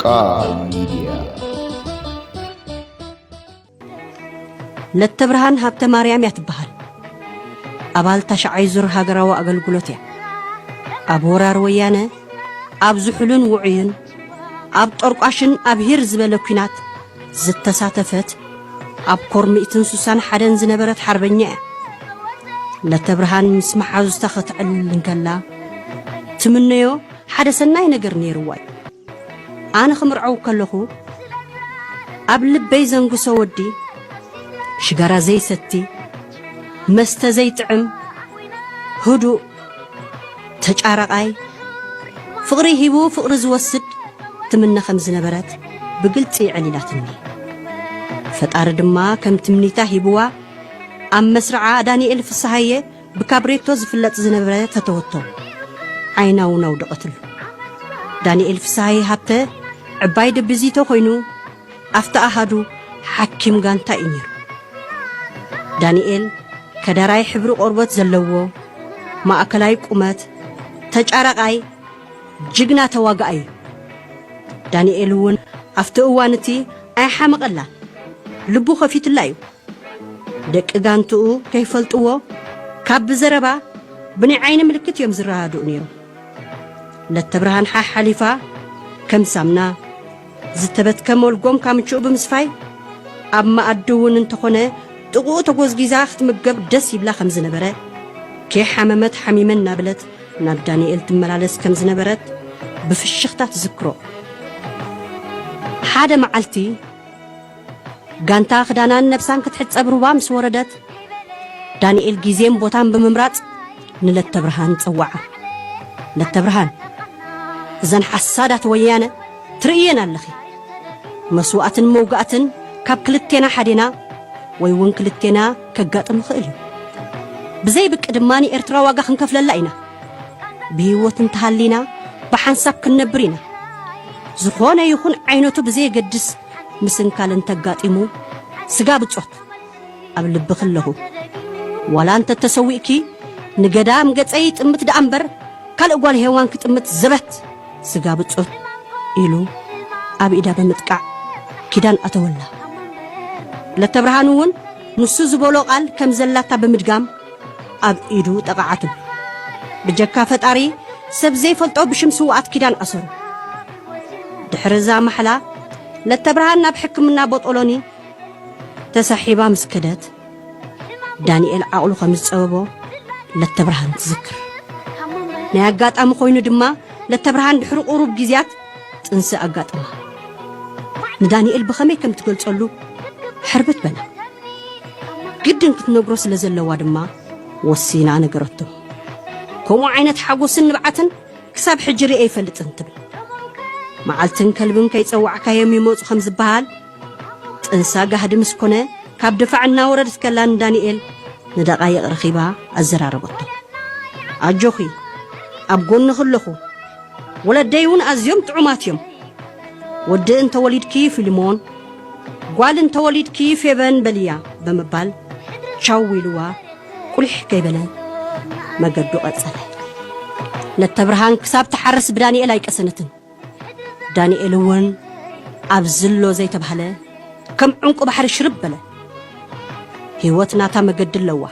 ቃል ሚድያ። ለተብርሃን ሃብተ ማርያም እያ ትበሃል። ኣባል ታሽዓይ ዙር ሃገራዊ ኣገልግሎት እያ። ኣብ ወራር ወያነ፣ ኣብ ዝሑልን ውዑይን፣ ኣብ ጠርቋሽን ኣብ ሂር ዝበለ ኲናት ዝተሳተፈት፣ ኣብ ኮር ሚእትን ሱሳን ሓደን ዝነበረት ሓርበኛ እያ። ለተብርሃን ምስ መሓዙታ ከተዕልል እንከላ፣ ትምነዮ ሓደ ሰናይ ነገር ነይርዋ እዩ። ኣነ ክምርዐው ከለኹ፣ ኣብ ልበይ ዘንግሶ ወዲ፣ ሽጋራ ዘይሰቲ፣ መስተ ዘይጥዕም፣ ህዱእ፣ ተጫራቓይ፣ ፍቕሪ ሂቡ ፍቕሪ ዝወስድ ትምነ ከም ዝነበረት ብግልጺ የዕሊላትኒ። ፈጣሪ ድማ ከም ትምኒታ ሂብዋ፣ ኣብ መስርዓ ዳንኤል ፍስሃየ ብካብሬቶ ዝፍለጥ ዝነበረ ተተወቶ። ዓይና እውን ኣውደቐትሉ። ዳንኤል ፍስሃየ ሃብተ ዕባይ ደብዚቶ ኮይኑ፣ ኣብቲ ኣሃዱ ሓኪም ጋንታ እዩ ነይሩ። ዳንኤል ከዳራይ ሕብሪ ቆርበት ዘለዎ፣ ማእከላይ ቁመት፣ ተጫራቓይ፣ ጅግና ተዋጋኣይ እዩ። ዳንኤል እውን ኣብቲ እዋን እቲ ኣይሓመቐላን፣ ልቡ ከፊትላ እዩ። ደቂ ጋንትኡ ከይፈልጥዎ፣ ካብ ብዘረባ ብናይ ዓይኒ ምልክት እዮም ዝረዳድኡ ነይሮም። ለተብርሃን ሓሓሊፋ ከም ሳምና ዝተበትከ ሞልጎም ካምችኡ ብምስፋይ፣ ኣብ መኣዲ እውን እንተኾነ ጥቕኡ ተጎዝጊዛ ክትምገብ ደስ ይብላ ከም ዝነበረ፣ ከይሓመመት ሓሚመ እናበለት ናብ ዳንኤል ትመላለስ ከም ዝነበረት ብፍሽኽታ ትዝክሮ። ሓደ መዓልቲ፣ ጋንታ ክዳናን ነብሳን ክትሕጸብ ሩባ ምስ ወረደት፣ ዳንኤል ግዜን ቦታን ብምምራጽ ንለተብርሃን ጸውዓ። ለተብርሃን፣ እዘን ሓሳዳት ወያነ ትርእየን ኣለኺ። መስዋእትን መውጋእትን ካብ ክልቴና ሓዴና ወይ እውን ክልቴና ከጋጥም ይኽእል እዩ። ብዘይ ብቂ ድማ ንኤርትራ ዋጋ ክንከፍለላ ኢና። ብህይወት እንተሃሊና ብሓንሳብ ክንነብር ኢና። ዝኾነ ይኹን ዓይነቱ ብዘየገድስ ምስንካል እንተጋጢሙ ስጋ ብጾት ኣብ ልብኺ ኣለኹ። ዋላ እንተ ተሰዊእኪ ንገዳም ገጸይ ጥምት ደኣ እምበር ካልእ ጓል ሄዋን ክጥምት ዘበት ስጋ ብጾት ኢሉ ኣብ ኢዳ ብምጥቃዕ ኪዳን ኣተወላ። ለተብርሃን እውን ንሱ ዝበሎ ቃል ከም ዘላታ ብምድጋም ኣብ ኢዱ ጠቓዓትሉ። ብጀካ ፈጣሪ ሰብ ዘይፈልጦ ብሽም ስውኣት ኪዳን ኣሰሩ። ድሕሪ እዛ ማሕላ ለተብርሃን ናብ ሕክምና ቦጦሎኒ ተሳሒባ ምስ ከደት፣ ዳንኤል ዓቕሉ ከም ዝጸበቦ ለተብርሃን ትዝክር። ናይ ኣጋጣሚ ኮይኑ ድማ ለተብርሃን ድሕሪ ቁሩብ ግዜያት ጥንሲ ኣጋጠማ። ንዳንኤል ብኸመይ ከም ትገልጸሉ ሕርብት በላ። ግድን ክትነግሮ ስለ ዘለዋ ድማ ወሲና ነገረቶ። ከምኡ ዓይነት ሓጎስን ንብዓትን ክሳብ ሕጂ ርእየ ኣይፈልጥን ትብል። መዓልትን ከልብን ከይጸዋዕካዮም ይመጹ ከም ዝበሃል፣ ጥንሳ ጋህዲ ምስ ኮነ፣ ካብ ድፋዕ እናወረደት ከላ ንዳንኤል ንደቓይቕ ረኺባ ኣዘራረበቶ። ኣጆኺ፣ ኣብ ጎንኺ ኣለኹ። ወለደይ እውን ኣዝዮም ጥዑማት እዮም። ወዲ እንተወሊድኪ ፊልሞን፣ ጓል እንተወሊድኪ ፌበን በልያ ብምባል ቻው ኢልዋ ቁሊሕ ከይበለ መገዱ ቀጸለ። ለተብርሃን ክሳብ ትሓርስ ብዳንኤል ኣይቀሰነትን። ዳንኤል እውን ኣብ ዝሎ ዘይተባህለ ከም ዕንቁ ባሕሪ ሽርብ በለ። ህይወት ናታ መገዲ ኣለዋ።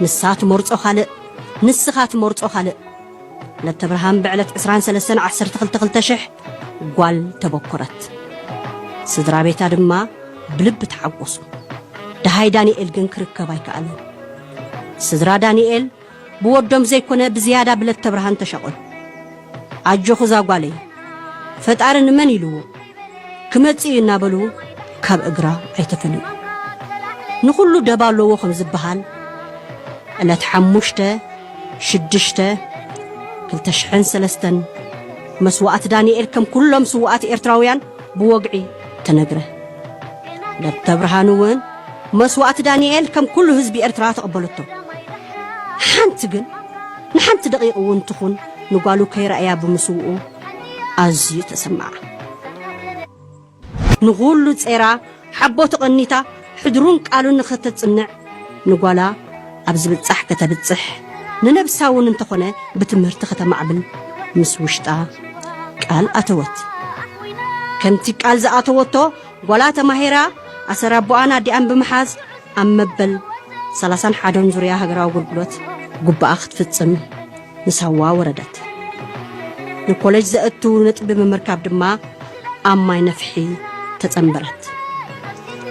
ንሳ ትመርጾ ካልእ፣ ንስኻ ትመርጾ ካልእ። ለተብርሃን ብዕለት ዕስራን ሰለስተን ዓሰርተ ክልተ ክልተ ሽሕ ጓል ተበኮረት። ስድራ ቤታ ድማ ብልቢ ተሓጎሱ። ደሃይ ዳንኤል ግን ክርከብ ኣይከኣለን። ስድራ ዳንኤል ብወዶም ዘይኮነ ብዝያዳ ብለተብርሃን ተሻቐሉ። ኣጆኺ እዛ ጓለይ፣ ፈጣሪ ንመን ኢልዎ ክመጽእ እዩ እናበሉ ካብ እግራ ኣይተፈልዩ። ንኹሉ ደባ ኣለዎ ከም ዝበሃል፣ ዕለት ሓሙሽተ ሽዱሽተ ክልተ ሽሕን ሰለስተን መስዋእቲ ዳንኤል ከም ኩሎም ስዉኣት ኤርትራውያን ብወግዒ ተነግረ። ለተብርሃን እውን መስዋእቲ ዳንኤል ከም ኩሉ ህዝቢ ኤርትራ ተቐበለቶ። ሓንቲ ግን ንሓንቲ ደቂቕ እውን ትኹን ንጓሉ ከይረኣያ ብምስውኡ ኣዝዩ ተሰምዓ። ንኹሉ ጼራ ሓቦ ተቐኒታ ሕድሩን ቃሉን ንኸተጽንዕ ንጓላ ኣብ ዝብጻሕ ከተብጽሕ ንነብሳ እውን እንተኾነ ብትምህርቲ ከተማዕብል ምስ ውሽጣ ቃል ኣተወት። ከምቲ ቃል ዝኣተወቶ፣ ጓላ ተማሂራ ኣሰር ኣቦኣን ኣዲኣን ብምሓዝ ኣብ መበል ሰላሳን ሓደን ዙርያ ሃገራዊ ኣገልግሎት ጉባኣ ክትፍጽም ንሳዋ ወረደት። ንኮሌጅ ዘእቱ ነጥቢ ብምርካብ ድማ ኣብ ማይ ነፍሒ ተጸንበረት።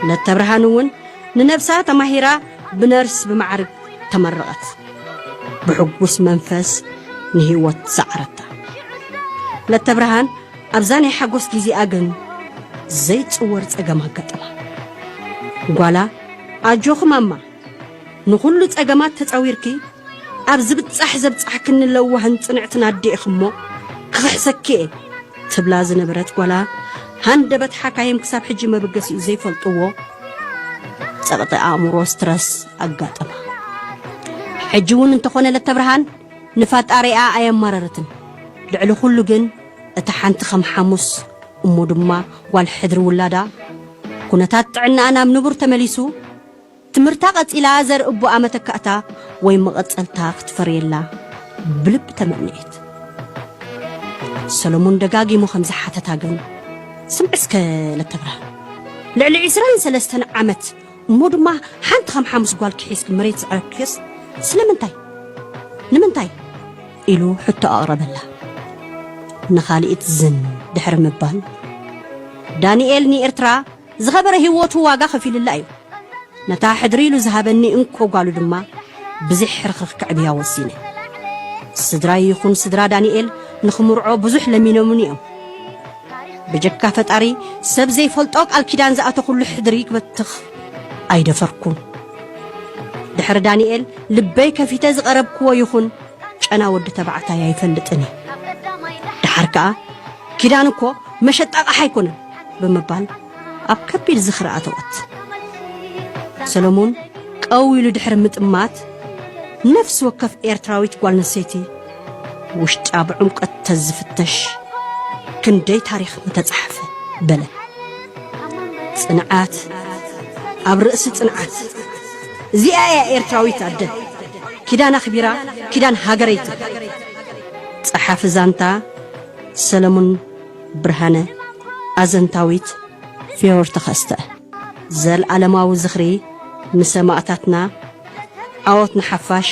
ለተብርሃን እውን ንነብሳ ተማሂራ ብነርስ ብማዕርግ ተመረቐት። ብሕጉስ መንፈስ ንህይወት ሰዓረታ። ለተብርሃን ኣብዛ ናይ ሓጎስ ግዜኣ ግን ዘይጽወር ጸገም ኣጋጠማ። ጓላ፣ ኣጆኺ ማማ፣ ንኹሉ ጸገማት ተጻዊርኪ ኣብ ዝብጻሕ ዘብጻሕክኒ ለዋህን ጽንዕትን ኣዴ ኢኺ እሞ ክኽሕሰኪ እየ ትብላ ዝነበረት ጓላ፣ ሃንደበት ሓካይም ክሳብ ሕጂ መበገሲኡ ዘይፈልጥዎ ጸቕጢ ኣእምሮ፣ ስትረስ፣ ኣጋጠማ። ሕጂ እውን እንተኾነ ለተብርሃን ንፋጣሪኣ ኣየማረረትን። ልዕሊ ኩሉ ግን እታ ሓንቲ ከም ሓሙስ እሞ ድማ ጓል ሕድሪ ውላዳ፣ ኩነታት ጥዕናኣ ናብ ንቡር ተመሊሱ፣ ትምህርታ ቀጺላ ዘርኢ ኣቦኣ መተካእታ ወይ መቐጸልታ ክትፈርየላ ብልቢ ተመነየት። ሰሎሞን ደጋጊሙ ከም ዝሓተታ ግን፣ ስምዒ እስከ ለተብርሃን፣ ልዕሊ ዕስራን ሰለስተን ዓመት እሞ ድማ ሓንቲ ከም ሓሙስ ጓልኪ ሒዝኪ መሬት ዘዕረብክዮስ ስለምንታይ? ንምንታይ? ኢሉ ሕቶ ኣቕረበላ። ንኻልኢት ዝን ድሕሪ ምባል፣ ዳንኤል ንኤርትራ ዝኸበረ ህይወቱ ዋጋ ከፊልላ እዩ። ነታ ሕድሪ ኢሉ ዝሃበኒ እንኮ ጓሉ ድማ ብዘይ ሕርኽርኽ ከዕብያ ወሲነ። ስድራይ ይኹን ስድራ ዳንኤል ንኽምርዖ ብዙሕ ለሚኖምኒ እዮም። ብጀካ ፈጣሪ ሰብ ዘይፈልጦ ቃል ኪዳን ዝኣተኹሉ ሕድሪ ክበትኽ ኣይደፈርኩን። ድሕሪ ዳንኤል ልበይ ከፊተ ዝቐረብክዎ ይኹን ጨና ወዲ ተባዕታይ ኣይፈልጥን እዩ። ደሓር ከኣ ኪዳን እኮ መሸጣ ኣቕሓ ኣይኮነን ብምባል ኣብ ከቢድ ዝኽሪ ኣተወት። ሰሎሞን ቀው ኢሉ ድሕሪ ምጥማት፣ ነፍሲ ወከፍ ኤርትራዊት ጓል ኣንስተይቲ ውሽጣ ብዕምቀት ተዝፍተሽ ክንደይ ታሪኽ ምተጻሕፈ በለ። ጽንዓት ኣብ ርእሲ ጽንዓት። እዚኣ እያ ኤርትራዊት ኣደ። ኪዳን ኣኽቢራ፣ ኪዳን ሃገረይ ትብል። ጸሓፊ ዛንታ ሰለሙን ብርሃነ፣ ኣዘንታዊት ፊዮር ተኸስተ። ዘልኣለማዊ ዝኽሪ ንሰማእታትና። ዓወት ንሓፋሽ።